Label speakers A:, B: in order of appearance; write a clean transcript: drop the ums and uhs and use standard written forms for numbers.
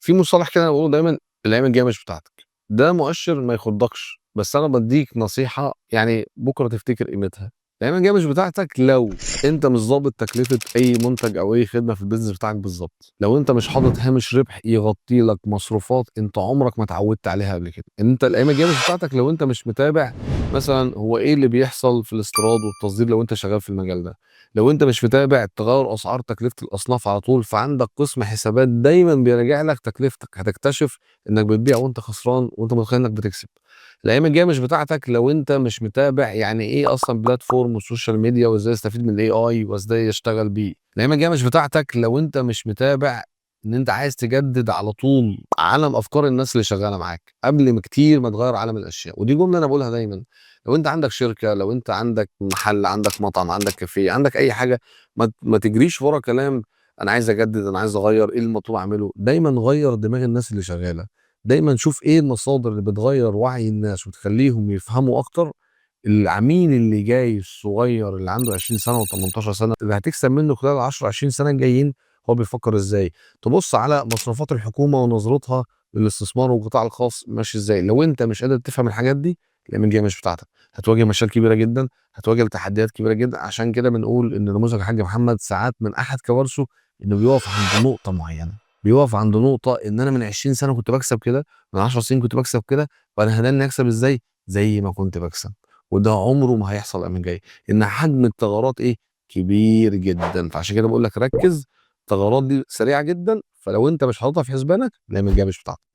A: في مصطلح كده أنا باقوله دايمًا، الأيام الجاية مش بتاعتك. ده مؤشر ما يخضكش، بس أنا بادّيك نصيحة يعني بكرة تفتكر قيمتها. الأيام الجاية مش بتاعتك لو أنت مش ضابط تكلفة أي منتج أو أي خدمة في الbusiness بتاعك بالضبط، لو أنت مش حاطط هامش ربح يغطي لك مصروفات أنت عمرك ما اتعودت عليها قبل كده. أنت الأيام الجاية مش بتاعتك لو أنت مش متابع مثلًا هو إيه اللي بيحصل في الاستيراد والتصدير لو أنت شغال في المجال ده، لو أنت مش متابع تغيُّر أسعار تكلفة الأصناف على طول، فعندك قسم حسابات دايمًا بيراجع لك تكلفتك، هتكتشف إنك بتبيع وأنت خسران وأنت متخيل إنك بتكسب. الأيام الجاية مش بتاعتك لو أنت مش متابع يعني إيه أصلًا platform وsocial media وإزاي أستفيد من الAI وإزاي أشتغل بيه. الأيام الجاية مش بتاعتك لو أنت مش متابع إن أنت عايز تجدد على طول عالم أفكار الناس اللي شغالة معاك، قبل ما كتير ما تغيّر عالم الأشياء، ودي جملة أنا باقولها دايمًا. لو أنت عندك شركة، لو أنت عندك محل، عندك مطعم، عندك كافيه، عندك أي حاجة، ما تجريش ورا كلام أنا عايز أجدد، أنا عايز أغيّر، إيه المطلوب أعمله؟ دايمًا غيّر دماغ الناس اللي شغالة، دايمًا شوف إيه المصادر اللي بتغيّر وعي الناس وتخلّيهم يفهموا أكتر. العميل اللي جاي الصغير اللي عنده 20 سنة و18 سنة اللي هتكسب منه خلال ال10، 20 سنة الجايين هو بيفكر إزاي. تبُص على مصروفات الحكومة ونظرتها للاستثمار والقطاع الخاص ماشي إزاي. لو أنت مش قادر تفهم الحاجات دي، الأيام الجاية مش بتاعتك. هتواجه مشاكل كبيرة جدًا، هتواجه تحديات كبيرة جدًا. عشان كده بنقول إن نموذج الحاج محمد ساعات من أحد كوارثه إنه بيقف عند نقطة معينة، بيقف عند نقطة إن أنا من 20 سنة كنت باكسب كده، من 10 سنين كنت باكسب كده، فأنا هادَنّي أكسب إزاي؟ زي ما كنت باكسب. وده عمره ما هيحصل الأيام الجاية، إن حجم الثغرات إيه؟ كبير جدًا. فعشان كده باقول لك ركّز، الثغرات دي سريعة جدًا، فلو أنت مش حاططها في حسبانك، الأيام الجاية مش بتاعتك.